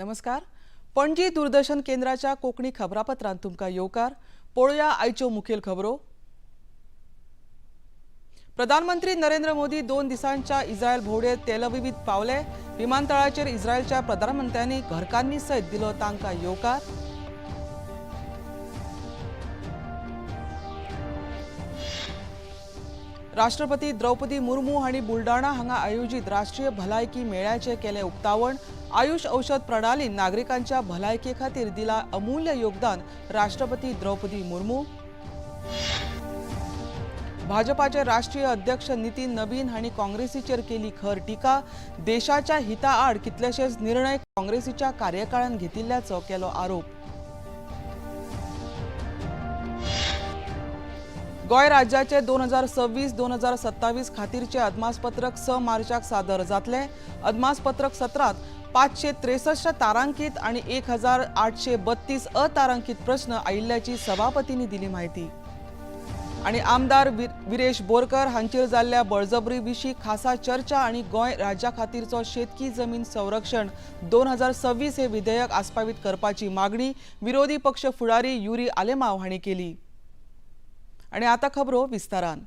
नमस्कार. पणजी दूरदर्शन केंद्राच्या कोंकणी खबरापत्रांत तुमकां येवकार. पळोवया आयच्यो मुखेल खबरो. प्रधानमंत्री नरेंद्र मोदी 2 दिसांच्या इस्रायल भोंवडेर तेलअविवीत पावले. विमानतळाचेर इस्रायलच्या प्रधानमंत्र्यांनी घरकान्नी सयत दिलो तांकां येवकार. राष्ट्रपती द्रौपदी मुर्मू हांणी बुलढाणा हांगा आयोजीत राष्ट्रीय भलायकी मेळ्याचें केलें उक्तावण. आयुष औषध प्रणालीन नागरिकांच्या भलायके खातीर दिला अमूल्य योगदान. राष्ट्रपती द्रौपदी मुर्मू. भाजपाचे राष्ट्रीय अध्यक्ष नितीन नबीन हांणी काँग्रेसीचेर केली खर टिका. देशाच्या हिता आड कितलेशेच निर्णय काँग्रेसीच्या कार्यकाळान घेतिल्ल्याचो केलो आरोप. गोंय राज्याचे 2026 2027 खातीरचे अदमासपत्रक 6 मार्चाक सादर जातले. अदमासपत्रक सत्रांत 563 तारांकित आणि 1832 अतारांकित प्रश्न आयिल्ल्याची सभापतींनी दिली म्हायती. आणि आमदार विरेश बोरकर हांचेर जाल्ल्या बळजबरी विशीं खासा चर्चा आणि गोंय राज्या खातीरचो शेतकी जमीन संरक्षण 2026 हे विधेयक आस्पावीत करपाची मागणी विरोधी पक्ष फुडारी युरी आलेमाव हांणी केली. आणि आता खबरो विस्तारान.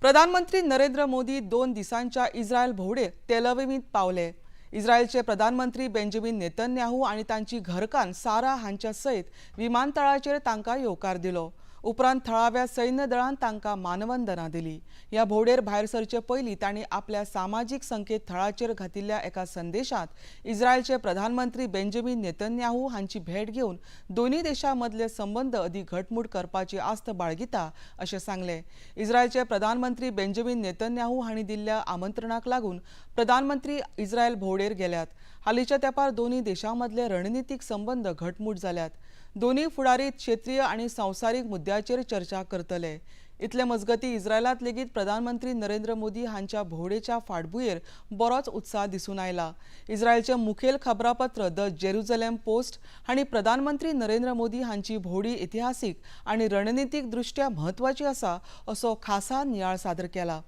प्रधानमंत्री नरेंद्र मोदी 2 दिसांच्या इस्रायल भोंवडेर तेलअविवींत पावले. इस्रायलचे प्रधानमंत्री बेंजामिन नेतन्याहू आणि तांची घरकान्न सारा हांच्या सयत विमानतळाचेर तांकां येवकार दिलो. उपरांत थळाव्या सैन्य दळान तांकां मानवंदना दिली. ह्या भोंवडेर भायर सरचे पयलीं तांणी आपल्या सामाजीक संकेतथळाचेर घातिल्ल्या एका संदेशांत इस्रायलचे प्रधानमंत्री बेंजामिन नेतन्याहू हांची भेट घेवन दोनूय देशां मदले संबंद अदीक घटमूट करपाची आस्त बाळगिता अशें सांगलें. इस्रायलचे प्रधानमंत्री बेंजामिन नेतन्याहू हांणी दिल्ल्या आमंत्रणाक लागून प्रधानमंत्री इस्रायल भोंवडेर गेल्यात. हालींच्या तेंपार दोनूय देशां मदले रणनितीक संबंद घटमूट जाल्यात. दोनूय फुडारी क्षेत्रीय आणि संवसारीक मुद्द्याचेर चर्चा करतले. इतले मजगती इस्रायलांत लेगीत प्रधानमंत्री नरेंद्र मोदी हांच्या भोंवडेच्या फाटभुंयेर बरोच उत्साह दिसून आयला. इस्रायलचे मुखेल खबरापत्र the Jerusalem post हांणी प्रधानमंत्री नरेंद्र मोदी हांची भोंवडी इतिहासीक आनी रणनितीक दृश्ट्या म्हत्वाची आसा असो खासा नियाळ सादर केला.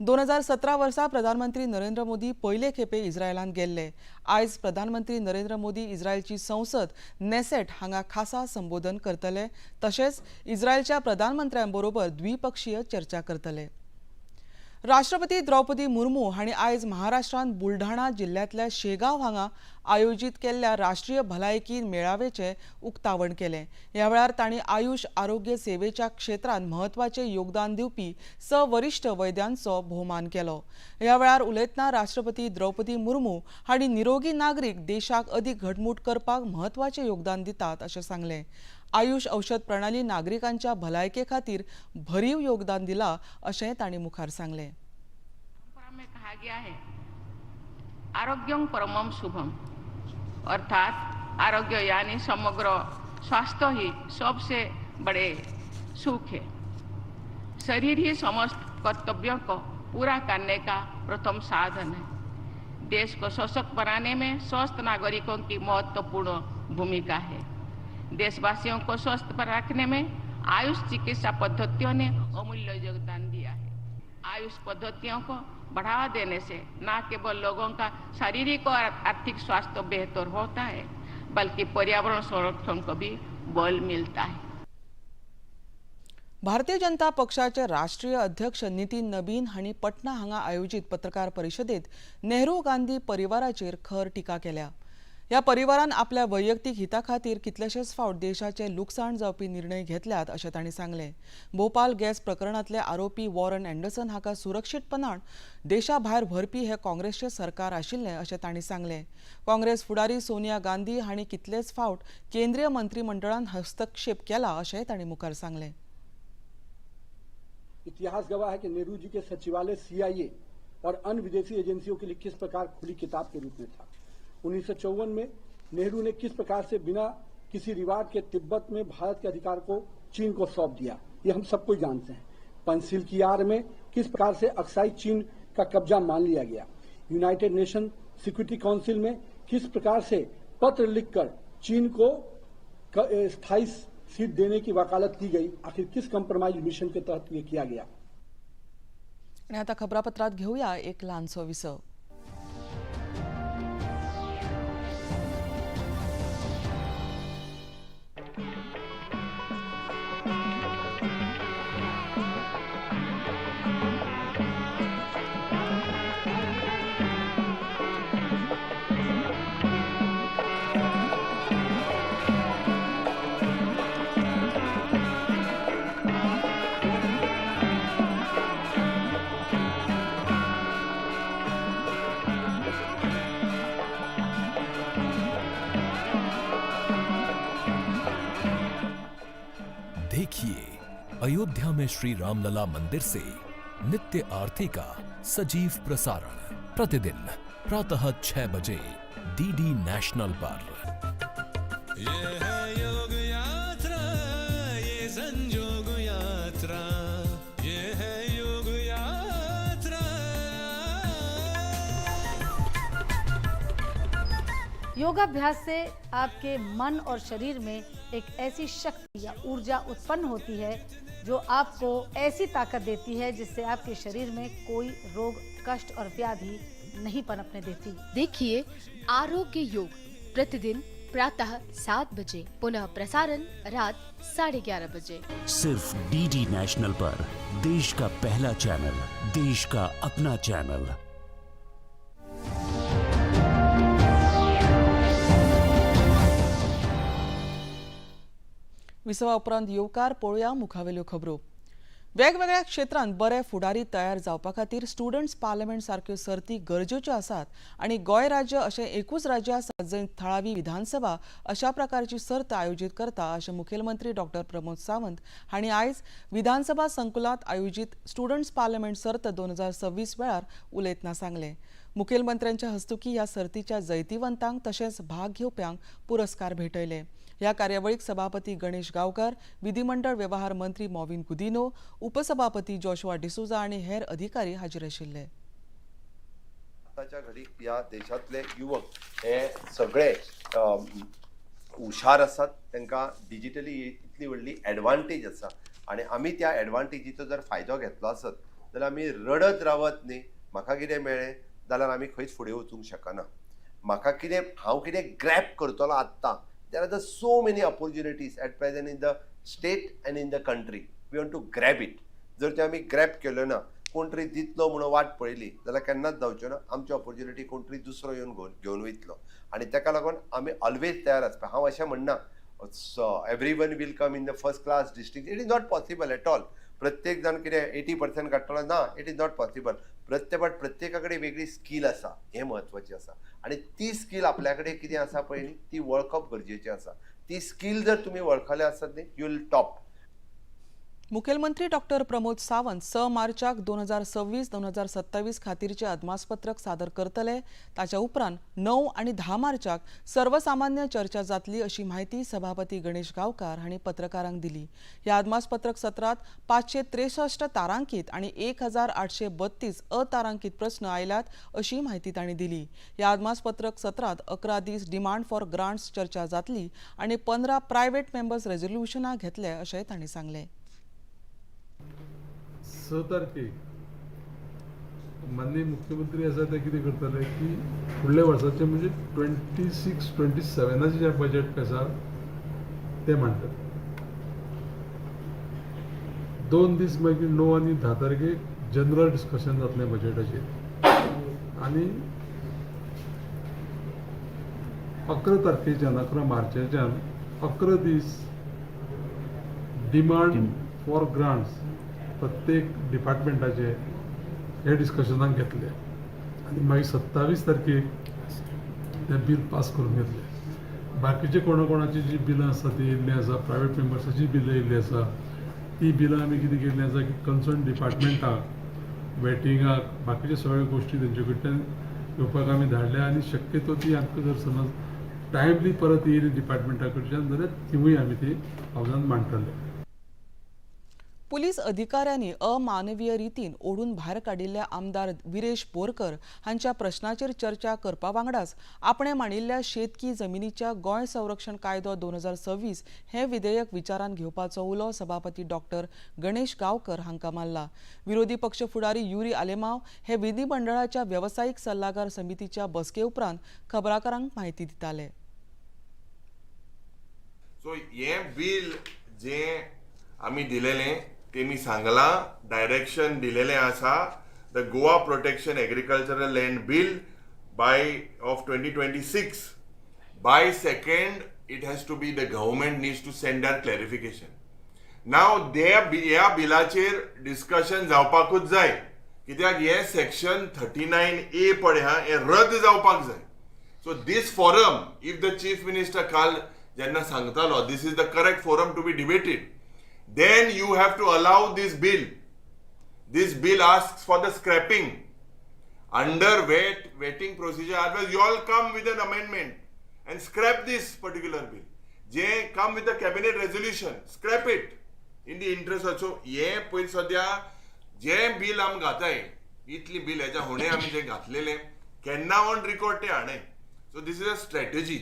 2017 वर्सा प्रधानमंत्री नरेंद्र मोदी पयले खेपे इस्रायलांत गेल्ले. आयज प्रधानमंत्री नरेंद्र मोदी इस्रायलची संसद नेसेट हांगा खासा संबोधन करतले. तशेंच इस्रायलच्या प्रधानमंत्र्यांबरोबर द्विपक्षीय चर्चा करतले. राष्ट्रपती द्रौपदी मुर्मू हांणी आयज महाराष्ट्रांत बुलढाणा जिल्ल्यांतल्या शेगांव हांगा आयोजीत केल्ल्या राष्ट्रीय भलायकी मेळाव्याचें उक्तावण केलें. ह्या वेळार तांणी आयुष आरोग्य सेवेच्या क्षेत्रांत म्हत्वाचें योगदान दिवपी 6 वरिश्ठ वैद्यांचो भोवमान केलो. ह्या वेळार उलयतना राष्ट्रपती द्रौपदी मुर्मू हांणी निरोगी नागरीक देशाक अदीक घटमूट करपाक म्हत्वाचें योगदान दितात अशें सांगलें. आयुष औषध प्रणाली नागरिकांच्या भलायके खातीर भरीव योगदान दिलां अशें तांणी मुखार सांगलें. में कहा गया है आरोग्यं परमं शुभम, अर्थात आरोग्य यानी समग्र स्वास्थ्य ही सबसे बड़े सुख है. शरीर ही समस्त कर्तव्यों को पूरा करने का प्रथम साधन है. देश को सशक्त बनाने में स्वस्थ नागरिकों की महत्वपूर्ण भूमिका है. देशवासियों को स्वस्थ रखने में आयुष चिकित्सा पद्धतियों ने अमूल्य योगदान दिया है. आयुष पद्धतियों को बढ़ावा देने से न केवल लोगों का शारीरिक और आर्थिक स्वास्थ्य बेहतर होता है, बल्कि पर्यावरण संरक्षण को भी बल मिलता है. भारतीय जनता पक्षाचे राष्ट्रीय अध्यक्ष नितीन नबीन हांणी पटना हांगा आयोजीत पत्रकार परिशदेत नेहरू गांधी परिवाराचेर खर टिका केल्या. ह्या परिवारान आपल्या वैयक्तीक हिता खातीर कितलेशेच फावट देशाचे लुकसाण जावपी निर्णय घेतल्यात अशें तांणी सांगलें. भोपाल गॅस प्रकरणांतले आरोपी वॉरन अँडरसन हाका सुरक्षीतपणान देशा भायर व्हरपी हें काँग्रेसचें सरकार आशिल्लें अशें तांणी सांगलें. काँग्रेस फुडारी सोनिया गांधी हांणी कितलेच फावट केंद्रीय मंत्रिमंडळान हस्तक्षेप केला अशेंय तांणी मुखार सांगलें. इतिहास गवाह है कि नेहरू जी के सचिवालय सीआईए और अन्य विदेशी एजेंसियों के लिए किस प्रकार खुली किताब के रूप में था. 1954 में नेहरू ने किस प्रकार से बिना किसी रिवार्ड के तिब्बत में भारत के अधिकार को चीन को सौंप दिया, ये हम सबको जानते हैं. पंचशील की आड़ में किस प्रकार से अक्साई चीन का कब्जा मान लिया Gaya. United nation security council में किस प्रकार से पत्र लिखकर चीन को स्थायी सीट देने की वकालत की गई, आखिर किस कंप्रोमाइज मिशन के तहत ये किया गया. आणि आता खबरापत्रात घेऊया एक लहानसो विसव. अयोध्या में श्री रामलला मंदिर से नित्य आरती का सजीव प्रसारण प्रतिदिन प्रातः 6 बजे डीडी नेशनल पर। ये है योग यात्रा, ये संजोग यात्रा, ये है योग यात्रा। योगाभ्यास से आपके मन और शरीर में एक ऐसी शक्ति या ऊर्जा उत्पन्न होती है जो आपको ऐसी ताकत देती है जिससे आपके शरीर में कोई रोग, कष्ट और व्याधि नहीं पनपने देती। देखिए आरोग्य योग प्रतिदिन प्रातः 7 बजे, पुनः प्रसारण रात 11:30 बजे। सिर्फ डीडी नेशनल पर, देश का पहला चैनल, देश का अपना चैनल। विसवा उपरांत येवकार. पळोवया मुखावेल्यो खबरो. वेगवेगळ्या क्षेत्रांत बरे फुडारी तयार जावपा खातीर स्टुडंट्स पार्लमेंट सारक्यो सर्ती गरजेच्यो आसात आनी गोंय राज्य अशें एकूच राज्य आसा जंय थळावी विधानसभा अशा प्रकारची सर्त आयोजीत करता, अशें मुखेलमंत्री डॉक्टर प्रमोद सावंत हांणी आयज विधानसभा संकुलांत आयोजीत स्टुडंट्स पार्लमेंट सर्त 2026 वेळार उलयतना सांगलें. मुखेलमंत्र्यांच्या हस्तुकीं ह्या सर्तीच्या जैतिवंतांक तशेंच भाग घेवप्यांक पुरस्कार भेटयले. ह्या कार्यावळीक सभापती गणेश गांवकर, विधिमंडळ व्यवहार मंत्री मॉविन गुदिनो, उपसभापती जोशुआ डिसोझा आनी हेर अधिकारी हाजीर आशिल्ले. आताच्या घडीक ह्या देशांतले युवक हे सगळे हुशार आसात. तांकां डिजिटली इतली व्हडली एडवांटेज आसा आनी आमी त्या एडवांटेजीचो जर फायदो घेतलो आसत जाल्यार, आमी रडत रावत न्ही, म्हाका कितें मेळ्ळें जाल्यार आमी खंयच फुडें वचूंक शकना. म्हाका कितें, हांव कितें ग्रॅब करतलो आत्तां. There are the so many opportunities at present in the state and in the country. We want to grab it. जर ते आमी ग्रॅब केल्यो ना, कोण तरी दितलो म्हणून वाट पळयली जाल्यार केन्नाच जावच्यो ना. आमच्यो ऑपॉर्च्युनिटी कोण तरी दुसरो येवन घेवन वयतलो आनी ताका लागून आमी ऑलवेज तयार आसपा. हांव अशें म्हणना everyone will come in the first class distinct. It is not possible at all. प्रत्येक जाण कितें 80% काडटलो ना, it is not possible. प्रत्येक बट प्रत्येका कडेन वेगळी स्कील आसा हें म्हत्वाचें आसा आनी ती स्कील आपल्या कडेन कितें आसा पळय न्ही, ती वळखप गरजेचें आसा. ती स्कील जर तुमी वळखले आसत न्ही, you will top. मुखेलमंत्री डॉक्टर प्रमोद सावंत 6 मार्चाक 2026 2027 खातीरचे अदमासपत्रक सादर करतले. ताच्या उपरांत 9 आनी 10 मार्चाक सर्वसामान्य चर्चा जातली, अशी म्हायती सभापती गणेश गांवकार हांणी पत्रकारांक दिली. ह्या अदमासपत्रक सत्रांत 563 तारांकीत आनी 1832 अतारांकीत प्रस्न आयल्यात, अशी म्हायती तांणी दिली. ह्या अदमासपत्रक सत्रांत 11 दीस डिमांड फॉर ग्रांट्स चर्चा जातली आनी 15 प्रायव्हेट मेंबर्स रेझोल्युशनां घेतले, अशें तांणी सांगलें. 6 तारखेक माननीय मुख्यमंत्री आसा ते कितें करतले की फुडल्या वर्साचें, म्हणजे 26 27आचें जें बजेट आसा तें मांडटले. 2 दीस मागीर 9 आनी 10 तारखेक जनरल डिस्कशन जातलें बजेटाचेर आनी 11 तारखेच्यान, 11 मार्चाच्यान 11 दीस डिमांड फॉर ग्रांट्स प्रत्येक डिपार्टमेंटाचे हे डिस्कशनाक घेतले आनी मागीर 27 तारखेक तें बील पास करून घेतलें. बाकीचे कोणा कोणाची जी बिलां आसा ती येयल्ली आसा, प्रायवेट मेंबर्साची बिलां येयल्ली आसा, ती बिलां आमी कितें केल्लीं आसा की कन्सर्न डिपार्टमेंटाक वेटिंगाक बाकीचे सगळ्यो गोश्टी तेंचे कडल्यान घेवपाक आमी धाडल्या आनी शक्यतो ती आमकां जर समज टायमली परत येयली डिपार्टमेंटा कडच्यान जाल्यार तिवूय आमी ती हावजान मांडटले. पुलीस अधिकाऱ्यांनी अमानवीय रितीन ओडून भायर काडिल्ल्या आमदार विरेश बोरकर हांच्या प्रश्नाचेर चर्चा करपा वांगडाच आपणे मांडिल्ल्या शेतकी जमिनीच्या गोंय संरक्षण कायदो 2026 हें विधेयक विचारांत घेवपाचो उलो सभापती डॉक्टर गणेश गांवकर हांकां मारला. विरोधी पक्ष फुडारी युरी आलेमाव हे विधिमंडळाच्या वेवसायीक सल्लागार समितीच्या बसके उपरांत खबराकारांक म्हायती दिताले. सो हें बील जें आमी दिलेलें, तेमी सांगलां, डायरेक्शन दिलेलें आसा, the Goa Protection Agricultural Land Bill by of 2026, by second it has to be, the government needs to send their clarification. Now ते ह्या बिलाचेर डिस्कशन जावपाकूच जाय, कित्याक हे सेक्शन 39A पळय हा, हें रद्द जावपाक जाय. So this forum, if the chief minister काल जेन्ना सांगतालो, this is the correct forum to be debated. Then you have to allow this bill. This bill asks for the scrapping under vetting procedure. Otherwise you all come with an amendment and scrap this particular bill. J come with a cabinet resolution, scrap it in the interest of. So हे पयलीं सद्या जे bill आमी घाताय, इतली bill हेच्या हुणे आमी जे घातलेले केन्ना ऑन रिकॉर्ड ते हाणें. So this is a strategy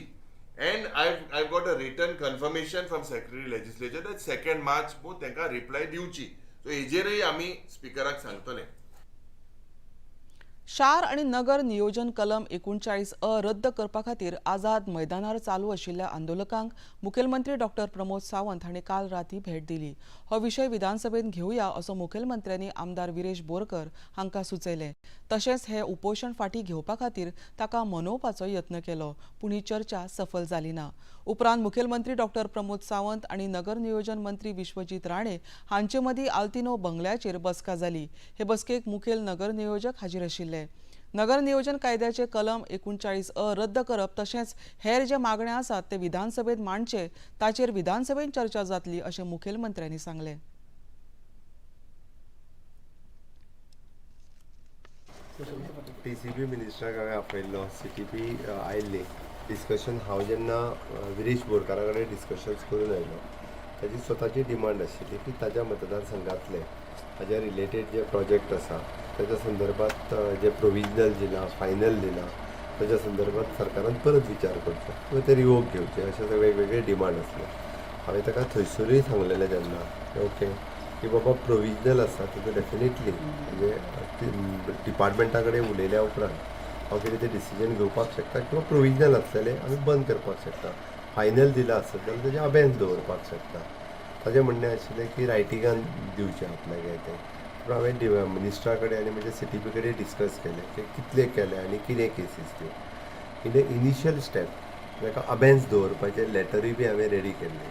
and I got a written confirmation from secretary legislature that 2 March तांकां रिप्लाय दिवची. सो हेजेरय आमी स्पिकराक सांगतले. शार आनी नगर नियोजन कलम 39 अ रद्द करपा खातीर आझाद मैदानार चालू आशिल्ल्या आंदोलकांक मुखेलमंत्री डॉक्टर प्रमोद सावंत हांणी काल राती भेट दिली. हो विशय विधानसभेत घेवया असो मुखेलमंत्र्यांनी आमदार विरेश बोरकर हांकां सुचयलें. तशेंच हे उपोशण फाटीं घेवपा खातीर ताका मनोवपाचो यत्न केलो, पूण ही चर्चा सफल जाली ना. उपरांत मुखेलमंत्री डॉक्टर प्रमोद सावंत आनी नगर नियोजन मंत्री विश्वजीत राणे हांचे मदीं आल्तिनो बंगल्याचेर बसका जाली. हे बसकेक मुखेल नगर नियोजक हाजीर आशिल्ले. नगर नियोजन कायद्याचे कलम 39 अ रद्द करप तशेंच हेर जे मागणे आसात ते विधानसभेत मांडचे, ताचेर विधानसभेत चर्चा जातली अशें मुखेलमंत्र्यांनी सांगलें. टीसीपी मिनिस्टराक हांवें आपयल्लो, सीटीपी आयिल्ली. डिस्कशन हांव जेन्ना विरेश बोरकारा कडेन डिस्कशन्स करून आयलो, ताजी स्वताची डिमांड आशिल्ली की ताज्या मतदारसंघातले ताज्या रिलेटेड जे प्रोजेक्ट आसा ताच्या संदर्भात जे प्रोविजनल दिलां, फायनल दिलां, ताच्या संदर्भात सरकारान परत विचार करचो किंवा ते रिवोक घेवचे, अशे सगळे वेगवेगळे डिमांड आसले. हांवें ताका थंयसरूय सांगलेलें तेन्ना, ओके, की बाबा प्रोविजनल आसा तेजो डेफिनेटली म्हणजे डिपार्टमेंटा कडेन उलयल्या उपरांत हांव कितें तें डिसिजन घेवपाक शकता किंवा प्रोविजनल आसलेलें आमी बंद करपाक शकता. फायनल दिलां आसत जाल्यार तेजें अबेन्स दवरपाक शकता. ताजें म्हणणें आशिल्लें की रायटिंगान दिवचें आपल्याक तें. पूण हांवें मिनिस्टरा कडेन आनी म्हज्या सीटीपी कडेन डिस्कस केलें की कितले केले आनी कितें केसीस त्यो. इन अ इनिशियल स्टेप ताका अबेन्स दवरपाचें लेटरूय बी हांवें रेडी केल्लें.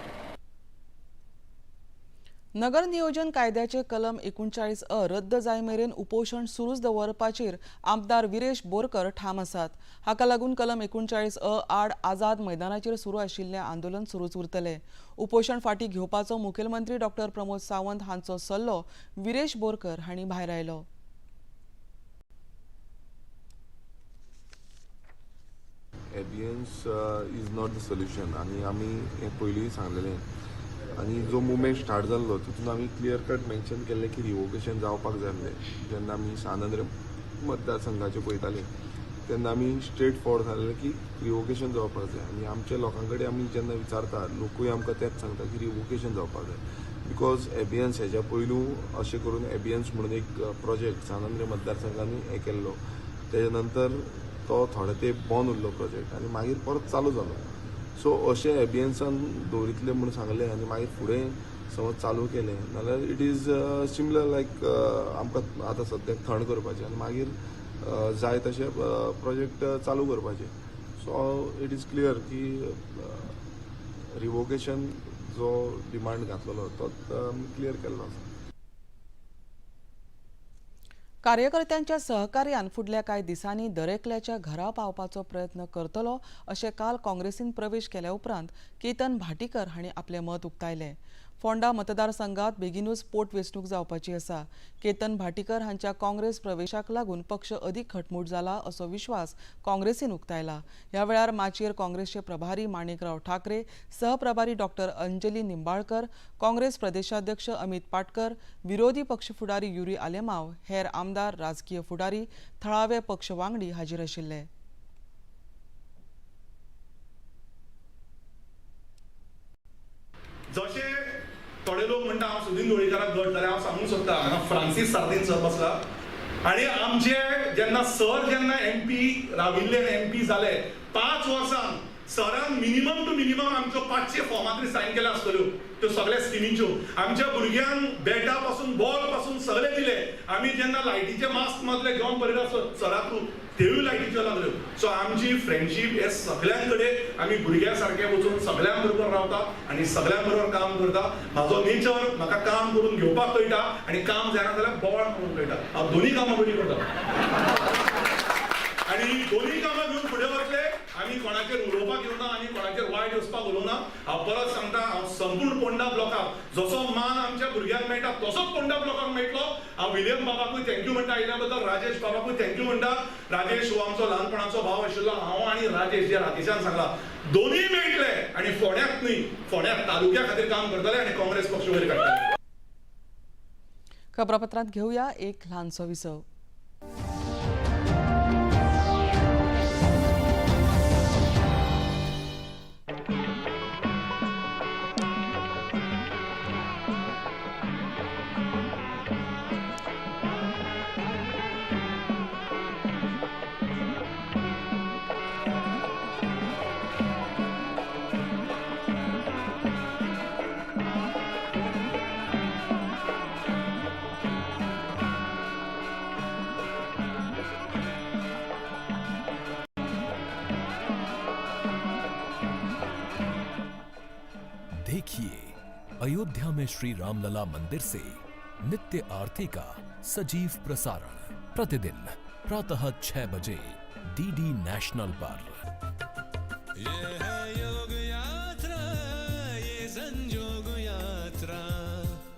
नगर नियोजन कायद्याचे कलम 39 अ रद्द जाय मेरेन उपोशण सुरूच दवरपाचेर आमदार विरेश बोरकर ठाम आसात. हाका लागून कलम 39 अ आड आझाद मैदानाचेर सुरू आशिल्लें आंदोलन सुरूच उरतलें. उपोशण फाटीं घेवपाचो मुखेलमंत्री डॉक्टर प्रमोद सावंत हांचो सल्लो विरेश बोरकर हांणी भायरायलो. Abeyance is not the solution आनी आमी हें पयलींय सांगलेलें आनी जो मुवमेंट स्टार्ट जाल्लो तितून आमी क्लियर कट मेन्शन केल्लें की रिवोकेशन जावपाक जाय आसलें. जेन्ना आमी सान आंद्रे मतदारसंघाचें पळयताले तेन्ना आमी स्ट्रेट फॉरवर्ड सांगलें की रिवोकेशन जावपाक जाय आनी आमच्या लोकां कडेन आमी जेन्ना विचारता, लोकूय आमकां तेंच सांगता की रिवोकेशन जावपाक जाय, because एबियन्स हेज्या पयलू अशें करून एबियन्स म्हणून एक प्रोजेक्ट सान आंद्रे मतदारसंघांनी हें केल्लो, तेज्या नंतर तो थोडे तेंप बंद उरलो प्रोजेक्ट आनी मागीर परत चालू जालो. सो अशें एबियन्सान दवरितलें म्हूण सांगलें आनी मागीर फुडें समज चालू केलें नाल्यार it is similar लायक आमकां आतां सद्याक थंड करपाचें आनी मागीर जाय तशें प्रोजेक्ट चालू करपाचें. सो it is clear की रिवोकेशन जो डिमांड घातलेलो तो आमी क्लियर केल्लो आसा. कार्यकर्त्यांच्या सहकार्यान फुडल्या कांय दिसांनी दरेकल्याच्या घरा पावपाचो प्रयत्न करतलो अशें काल काँग्रेसीन प्रवेश केल्या उपरांत केतन भाटीकर हांणी आपलें मत उक्तायलें. फोंडा मतदारसंघात बेगीनूच पोटवेंचणूक जावपाची आसा. केतन भाटीकर हांच्या काँग्रेस प्रवेशाक लागून पक्ष अदीक घटमूट जाला असो विश्वास काँग्रेसीन उक्तायला. ह्या वेळार माचयेर काँग्रेसचे प्रभारी माणिकराव ठाकरे, सहप्रभारी डॉक्टर अंजली निंबाळकर, काँग्रेस प्रदेशाध्यक्ष अमित पाटकर, विरोधी पक्ष फुडारी युरी आलेमाव, हेर आमदार, राजकीय फुडारी, थळावे पक्ष वांगडी हाजीर आशिल्ले. जशे थोडे लोक म्हणटा हांव सुदीन ढवळीकाराक घट, जाल्यार हांव सांगूंक सोदता हांगा फ्रांसीस सार्दीन सर बसला आनी आमचे जेन्ना सर जेन्ना एमपी राविल्ले आनी एमपी जाले, 5 वर्सां सरान मिनिमम टू मिनिमम आमच्यो 500 फॉर्मां तरी सायन केल्या आसतल्यो त्यो सगळ्या स्किमींच्यो. आमच्या भुरग्यांक बॅटा पासून बॉल पासून सगळे दिले. आमी जेन्ना लायटीचे मास्क मारले जॉन परेरा सरा थ्रू, तेवूय लायटीच्यो लागल्यो. सो आमची फ्रेंडशीप हे सगळ्यां कडेन आमी भुरग्यां सारके वचून सगळ्यां बरोबर रावता आनी सगळ्यां बरोबर काम करता. म्हाजो नेचर म्हाका काम करून घेवपाक कळटा आनी काम जायना जाल्यार बोवाळ करूंक कळटा. हांव दोनूय कामां बरी करता आनी दोनूय कामां घेवन फुडें वतले. आमी कोणाचेर उलोवपाक येवना आनी कोणाचेर वायट वचपाक उलोवना. उलोवना. हांव परत सांगता, हांव संपूर्ण पोंडा ब्लॉकाक जसो मान आमच्या भुरग्यांक मेळटा तसोच पोंडा ब्लॉकाक मेळटलो. हांव विलियम बाबाकूय thank you म्हणटा आयिल्ल्या बद्दल, राजेश बाबाकूय thank you म्हणटा. राजेश हो आमचो ल्हानपणाचो भाव आशिल्लो. हांव आनी राजेश जे राकेशान सांगला दोनूय मेळटले आनी फोंड्यात न्हय, फोंड्या तालुक्या खातीर काम करतले आनी काँग्रेस पक्ष वयर काडटले. खबरापत्रांत घेवया एक ल्हानसो विसव. देखिए अयोध्या में श्री रामलला मंदिर से नित्य आरती का सजीव प्रसारण प्रतिदिन प्रातः 6 बजे डीडी नेशनल पर। ये है योग यात्रा, ये संजोग यात्रा,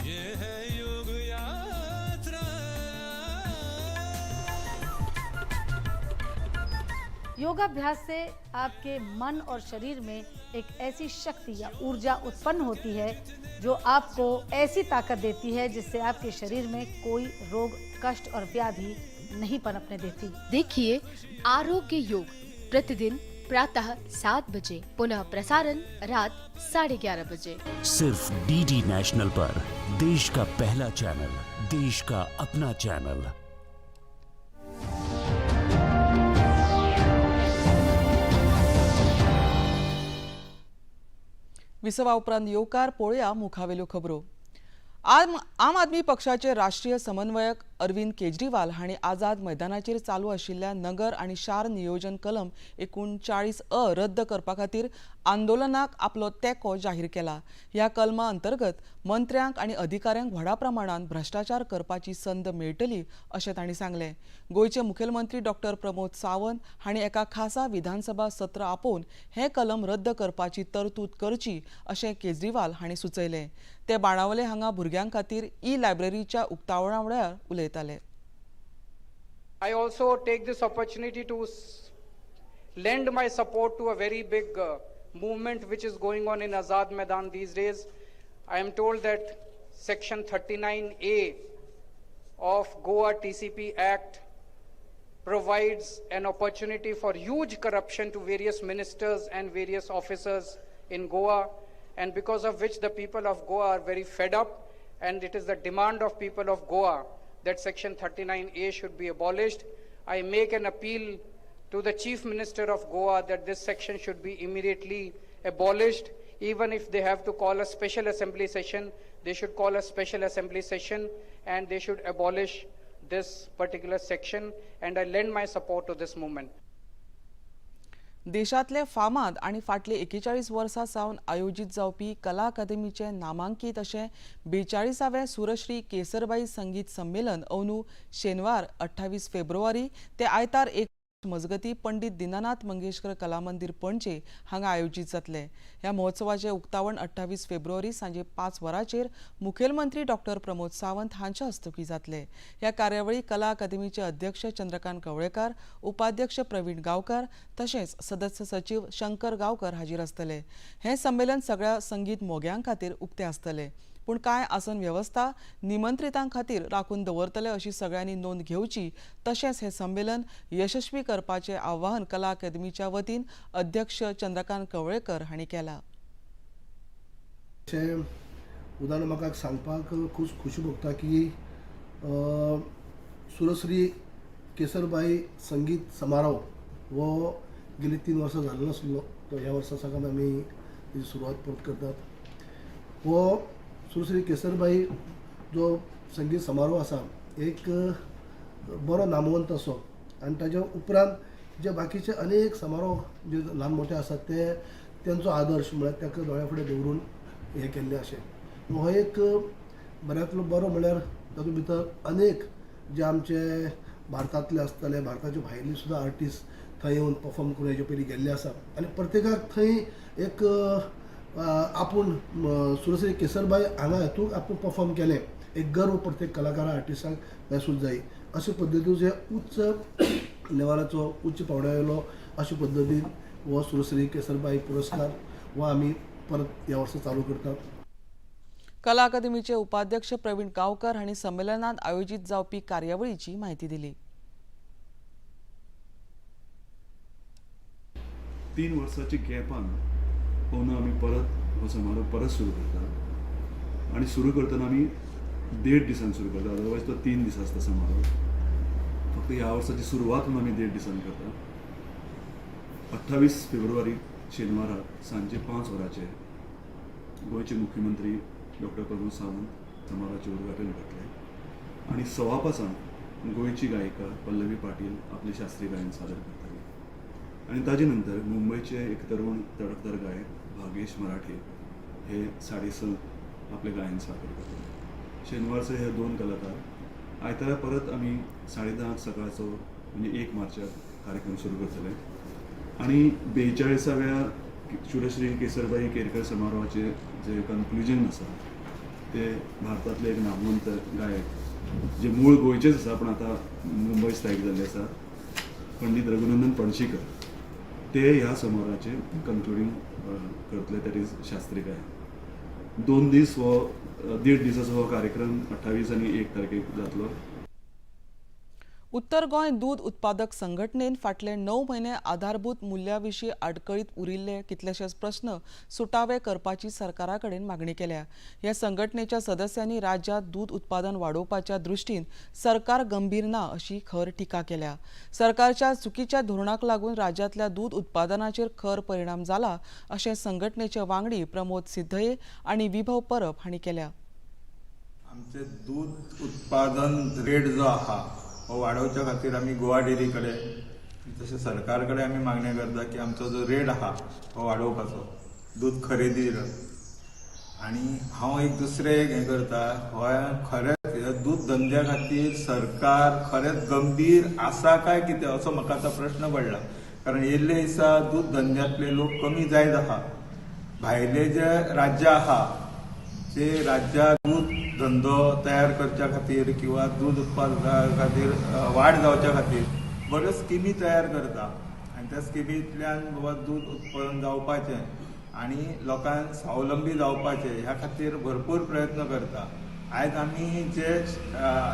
ये है योग यात्रा। योगाभ्यास से आपके मन और शरीर में एक ऐसी शक्ति या ऊर्जा उत्पन्न होती है जो आपको ऐसी ताकत देती है जिससे आपके शरीर में कोई रोग, कष्ट और व्याधि नहीं पनपने देती। देखिए आरोग्य योग प्रतिदिन प्रातः 7 बजे, पुनः प्रसारण रात 11:30 बजे। सिर्फ डीडी नेशनल पर देश का पहला चैनल, देश का अपना चैनल। विसवा उपरांत येवकार पळोवया मुखावेल्यो खबरो. आम आदमी पक्षाचे राष्ट्रीय समन्वयक अरविंद केजरीवाल हांणी आझाद मैदानाचेर चालू आशिल्ल्या नगर आनी शार नियोजन कलम 39अ रद्द करपा खातीर आंदोलनाक आपलो तेंको जाहीर केला. ह्या कलमा अंतर्गत मंत्र्यांक आनी अधिकाऱ्यांक व्हडा प्रमाणान भ्रश्टाचार करपाची संद मेळटली अशें तांणी सांगलें. गोंयचे मुखेलमंत्री डॉक्टर प्रमोद सावंत हांणी एका खासा विधानसभा सत्र आपोवन हें कलम रद्द करपाची तरतूद करची अशें केजरीवाल हांणी सुचयलें. ते बाणावले हांगा भुरग्यां खातीर ई लायब्ररीच्या उक्तावणा वेळार उलयताले. I also take this opportunity to lend my support to a very big movement which is going on in Azad Maidan these days. I am told that Section 39A of Goa TCP Act provides an opportunity for huge corruption to various ministers and various officers in Goa, and because of which the people of Goa are very fed up, and it is the demand of people of Goa that Section 39A should be abolished. I make an appeal to the Chief Minister of Goa that this section should be immediately abolished. Even if they have to call a special assembly session, they should call a special assembly session and they should abolish this particular section, and I lend my support to this movement. देशांतले फामाद आनी फाटले 41 वर्सां सावन आयोजीत जावपी कला अकादमीचे नामांकीत अशें 42वें सुरश्री केसरबाई संगीत संमेलन अंदू शेनवार 28 फेब्रुवारी ते आयतार 1 मजगती पंडित दीनानाथ मंगेशकर कला मंदिर पणजे हांगा आयोजीत जातले. ह्या महोत्सवाचें उक्तावण 28 फेब्रुवारी सांजे 5 वरांचेर मुखेलमंत्री डॉक्टर प्रमोद सावंत हांच्या हस्तुकीं जातले. ह्या कार्यावळी कला अकादमीचे अध्यक्ष चंद्रकांत कवळेकार, उपाध्यक्ष प्रवीण गांवकार तशेंच सदस्य सचीव शंकर गांवकर हाजीर आसतले. हें संमेलन सगळ्या संगीत मोग्यां खातीर उक्तें आसतलें, पूण कांय आसन वेवस्था निमंत्रितां खातीर राखून दवरतले अशी सगळ्यांनी नोंद घेवची. तशेंच हें संमेलन यशस्वी करपाचें आवाहन कला अकादमीच्या वतीन अध्यक्ष चंद्रकांत कवळेकर हांणी केलां. अशें उदाहरण म्हाका सांगपाक खूब खुशी भोगता की सुरश्री केसरबाई संगीत समारोह हो गेली 3 वर्सां जाल्लो नासलो, तो ह्या वर्सा सावन आमी तेजी सुरवात परत करतात. हो सुरश्री केसरबाई जो संगीत समारोह आसा एक बरो नामवंत असो, आनी ताज्या उपरांत जे बाकीचे अनेक समारोह जे ल्हान मोठे आसात ते तेंचो आदर्श म्हळ्यार ताका दोळ्या फुडें दवरून हें केल्लें अशें. हो एक बऱ्यांतलो बरो म्हळ्यार तातूंत भितर अनेक जे आमचे भारतांतले आसतले, भारताचे भायले सुद्दां आर्टिस्ट थंय येवन परफॉर्म करून हेजे पयलीं गेल्ले आसा, आनी प्रत्येकाक थंय एक आपूण सुरश्री केसरबाय हांगा हेतून आपूण परफॉर्म केलें, एक गर्व प्रत्येक कलाकारा आर्टिस्टाक महसूस जाय. अशे पद्दतीचो उच्च लेवलाचो उच्च पावंड्या वयलो अशे पद्दतीन हो सुरश्री केसरबाय पुरस्कार हो आमी परत ह्या वर्सा चालू करतात. कला अकादमीचे उपाध्यक्ष प्रवीण गांवकर हांणी संमेलनात आयोजीत जावपी कार्यावळीची म्हायती दिली. 3 वर्साची गॅपान अंदू आमी परत हो समारोह परत सुरू करता आनी सुरू करतना आमी 1.5 दिसान सुरू करता, अदरवायज तो 3 दीस आसता समारोह. फक्त ह्या वर्साची सुरवात म्हणून आमी 1.5 दिसान करता. 28 फेब्रुवारी शेनवारा सांजे 5 वरांचेर गोंयचे मुख्यमंत्री डॉक्टर प्रमोद सावंत समारोहाचें उद्घाटन करतले आनी 5:15 गोंयची गायिका पल्लवी पाटील आपले शास्त्रीय गायन सादर करतली आनी ताजे नंतर मुंबयचे एक तरुण तडफदार गायक भागेश मराठे हे 6:30 आपले गायन सादर करतले. शेनवारचे हे 2 कलाकार. आयतारा परत आमी 10:30 सकाळचो म्हणजे 1 मार्चाक कार्यक्रम सुरू करतले आनी 42व्या सुरश्री केसरबाई केरकर समारोहाचे जे कन्क्लुजन आसा ते भारतांतले एक नामवंत गायक जे मूळ गोंयचेच आसा पण आतां मुंबय स्थायीक जाल्ले आसा, पंडीत रघुनंदन पणशीकर, ते ह्या समारोहाचे कन्क्लुडींग करतले, that is शास्त्रीय गायन. 2 दीस हो 1.5 दिसाचो हो कार्यक्रम 28 आनी 1 तारखेक जातलो. उत्तर गोंय दूद उत्पादक संघटनेन फाटले 9 म्हयने आधारभूत मुल्या विशीं आडकळीत उरिल्ले कितलेशेच प्रस्न सुटावे करपाची सरकारा कडेन मागणी केल्या. ह्या संघटनेच्या सदस्यांनी राज्यांत दूद उत्पादन वाडोवपाच्या दृश्टीन सरकार गंभीर ना अशी खर टिका केल्या. सरकारच्या चुकीच्या धोरणाक लागून राज्यांतल्या दूद उत्पादनाचेर खर परिणाम जाला अशें संघटनेचे वांगडी प्रमोद सिद्धये आनी विभव परब हांणी केल्या. आमचे दूद उत्पादन रेट जो आहा हो वाडोवच्या खातीर आमी गोवा डेअरी कडेन तशें सरकार कडेन आमी मागण्यो करता की आमचो जो रेट आहा हो वाडोवपाचो दूद खरेदी. आनी हांव एक दुसरें एक हें करता, हो खरेंच दूद धंद्या खातीर सरकार खरेंच गंभीर आसा काय कितें असो म्हाका आतां प्रश्न पडला. कारण येयल्ले दिसा दूद धंद्यांतले लोक कमी जायत आहा. भायले जे राज्य आहा जे राज्यां दूद धंदो तयार करच्या खातीर किंवा दूद उत्पादना खातीर वाड जावच्या खातीर बऱ्यो स्किमी तयार करता आनी त्या स्किमींतल्यान बाबा दूद उत्पादन जावपाचें आनी लोकांक स्वावलंबी जावपाचें ह्या खातीर भरपूर प्रयत्न करता. आयज आमी जे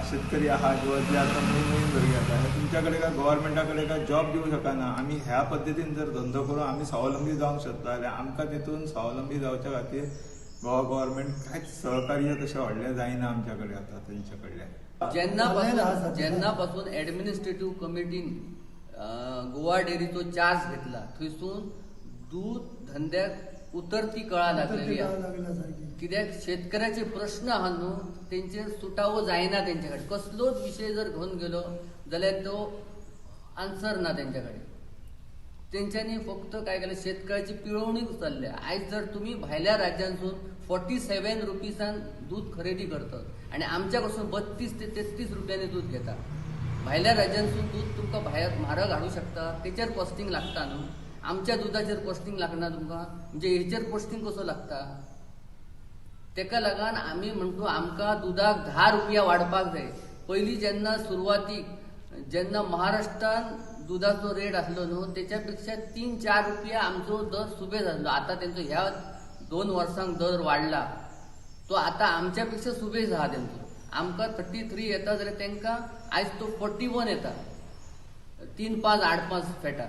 शेतकरी आहा किंवा जे आतां नवीन नवीन भुरगे आसा हे तुमच्या कडेन काय गव्हर्मेंटा कडेन काय जॉब दिवंक शकना. आमी ह्या पद्दतीन जर धंदो करून आमी स्वावलंबी जावंक शकता जाल्यार आमकां तितून स्वावलंबी जावच्या खातीर गोवा गव्हर्मेंट कांयच सहकार्य तशें व्हडलें जायना आमच्या कडेन आतां तेंच्या कडल्यान. जेन्ना पासून एडमिनिस्ट्रेटीव कमिटीन गोवा डेअरीचो चार्ज घेतला थंयसून दूद धंद्याक उतरती कळा लागलेली आसा. कित्याक शेतकऱ्याचे प्रश्न आहा न्हू तेंचेर सुटावो जायना. तेंच्या कडेन कसलोच विशय जर घेवन गेलो जाल्यार तो आन्सर ना तेंच्या कडेन. तेंच्यांनी फक्त काय केलें शेतकऱ्याची पिळवणी चल्ल्या. आयज जर तुमी भायल्या राज्यांसून 47 रुपीसान दूद खरेदी करतात आनी आमच्या कडसून 32 ते 33 रुपयांनी दूद घेता. भायल्या राज्यांसून दूद तुमकां भायर म्हारग हाडूं शकता, तेचेर कॉस्टिंग लागता न्हू. आमच्या दुदाचेर कॉस्टिंग लागना तुमकां, म्हणजे हेचेर कॉस्टिंग कसो लागता? तेका लागून आमी म्हणटो आमकां दुदाक 10 रुपया वाडपाक जाय. पयलीं जेन्ना सुरवातीक जेन्ना महाराष्ट्रान दुदाचो रेट आसलो न्हू तेच्या पेक्षा 3-4 रुपया आमचो दर सुबेज आसलो. आतां तेंचो ह्या 2 वर्सांक दर वाडला तो आतां आमच्या पेक्षा सुबेज आहा तेंचो. आमकां 33 येता जाल्यार तेंकां आयज तो 41 येता, 3, 5, 8, 5 फेटा.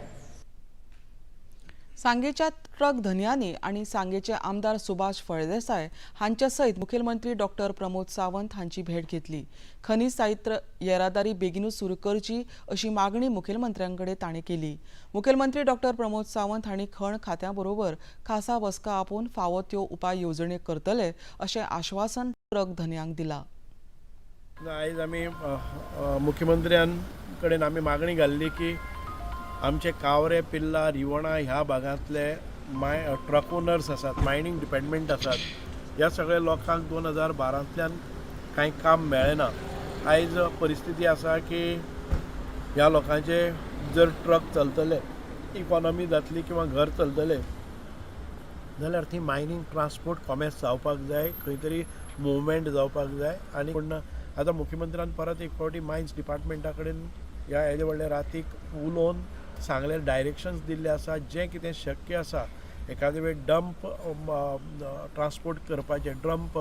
सांगेच्या ट्रक धनयांनी आनी सांगेचे आमदार सुभाष फळदेसाय हांच्या सयत मुखेलमंत्री डॉक्टर प्रमोद सावंत हांची भेट घेतली. खनीज साहित्य येरादारी बेगीनूच सुरू करची अशी मागणी मुखेलमंत्र्यांकडे तांणी केली. मुखेलमंत्री डॉक्टर प्रमोद सावंत हांणी खण खात्या बरोबर खासा बसका आपोवन फावो त्यो उपाय येवजण्यो करतले अशें आश्वासन ट्रक धनयांक दिला. आयज आमी मुख्यमंत्र्यां कडेन आमी मागणी घाल्ली की आमचे कावरे, पिल्ला, रिवणा ह्या भागांतले ट्रक ओनर्स आसात, मायनींग डिपार्टमेंट आसात, ह्या सगळ्या लोकांक 2012 कांय काम मेळ्ळें ना. आयज परिस्थिती आसा की ह्या लोकांचे जर ट्रक चलतले, इकॉनॉमी जातली किंवा घर चलतले जाल्यार थंय मायनींग ट्रान्सपोर्ट कॉमेस जावपाक जाय, खंय तरी मुवमेंट जावपाक जाय. आनी पूण आतां मुख्यमंत्र्यान परत एक फावटी मायन्स डिपार्टमेंटा कडेन ह्या येदे व्हडल्या रातीक उलोवन सांगले, डायरेक्शन्स दिल्ले आसा, जें कितें शक्य आसा एखादे वेळ डंप ट्रान्सपोर्ट करपाचें, डंप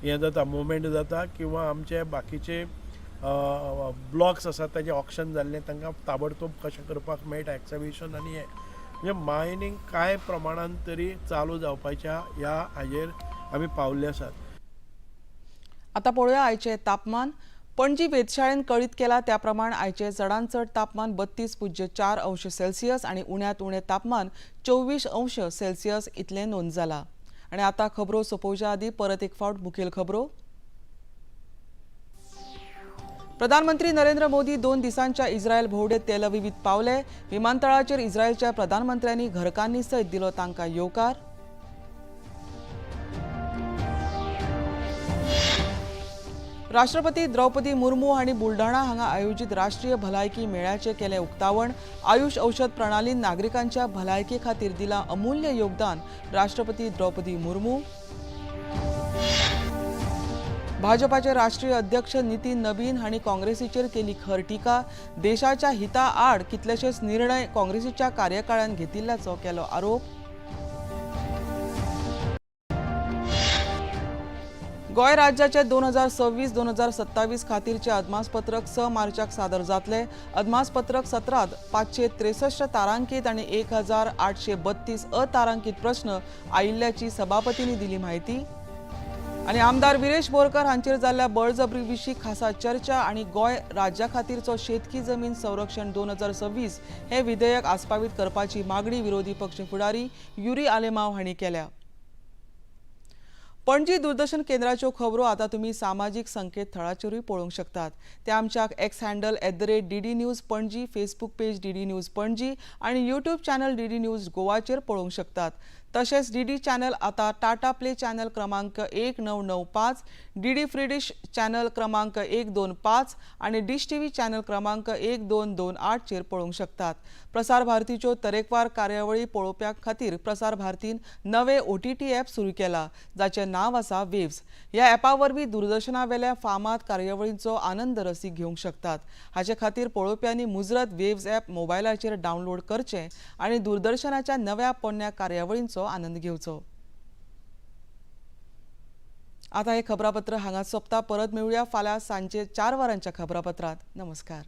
हें जाता, मुवमेंट जाता, किंवा आमचे बाकीचे ब्लॉक्स आसात ताजें ऑक्शन जाल्लें तांकां ताबडतोब कशें करपाक मेळटा एक्सबिशन. आनी हें म्हणजे मायनींग कांय प्रमाणान तरी चालू जावपाच्या ह्या हाजेर आमी पावल्ले आसात. आतां पळोवया आयचें तापमान. पणजी वेधशाळेन कळीत केला त्या प्रमाण आयचें चडांत चड तापमान 32.4 अंश सेल्सियस आनी उण्यांत उणें तापमान 24 अंश सेल्सियस इतलें नोंद जाला. आनी आतां खबरो सोंपोवच्या आदीं परत एक फावट मुखेल खबरो. प्रधानमंत्री नरेंद्र मोदी 2 दिसांच्या इस्रायल भोंवडेत तेल अवीवीत पावले. विमानतळाचेर इस्रायलच्या प्रधानमंत्र्यांनी घरकान्नी सयत दिलो तांकां येवकार. राष्ट्रपती द्रौपदी मुर्मू हांणी बुलढाणा हांगा आयोजित राष्ट्रीय भलायकी मेळ्याचें केलें उक्तावण. आयुष औषध प्रणालीन नागरिकांच्या भलायके खातीर दिलां अमूल्य योगदान. राष्ट्रपती द्रौपदी मुर्मू. भाजपाचे राष्ट्रीय अध्यक्ष नितीन नबीन हांणी काँग्रेसीचेर केली खर टिका. देशाच्या हिता आड कितलेशेच निर्णय काँग्रेसीच्या कार्यकाळान घेतिल्ल्याचो केलो आरोप. गोंय राज्याचे 2026-2027 खातीरचे अदमासपत्रक 6 मार्चाक सादर जातले. अदमासपत्रक सत्रांत 563 तारांकीत आनी 1832 अतारांकीत प्रश्न आयिल्ल्याची सभापतींनी दिली म्हायती. आनी आमदार विरेश बोरकर हांचेर जाल्ल्या बळजबरी विशीं खासा चर्चा आनी गोंय राज्या खातीरचो शेतकी जमीन संरक्षण 2026 हे विधेयक आस्पावीत करपाची मागणी विरोधी पक्ष फुडारी युरी आलेमाव हांणी केल्या. पणजी दूरदर्शन केंद्राच्यो खबरो आतां तुमी सामाजीक संकेतथळाचेरूय पळोवंक शकतात. ते आमच्या X handle @DD News Panaji, Facebook page DD News Panaji आनी यूट्यूब चॅनल DD news गोवाचेर पळोवंक शकतात. तशेंच DD channel आतां टाटा प्ले चॅनल क्रमांक 1995, DD free डिश चॅनल क्रमांक 125 आनी डिश TV channel क्रमांक 1228 चेर पळोवंक शकतात. प्रसार भारतीच्यो तरेकवार कार्यावळी पळोवप्या खातीर प्रसार भारतीन नवे OTT app सुरू केला, जाचें नांव आसा वेव्स. ह्या ॲपा वरवीं दूरदर्शनावेल्या फामाद कार्यावळींचो आनंद रसीक घेवंक शकतात. हाचे खातीर पळोवप्यांनी मुजरत वेव्स ॲप मोबायलाचेर डावनलोड करचें आनी दूरदर्शनाच्या नव्या पोन्न्या कार्यावळींचो आनंद घेवचो. आता हे खबरापत्र हांगा सोंपता. परत मेळुया फाल्यां सांजे 4 वरांच्या खबरापत्रांत. नमस्कार.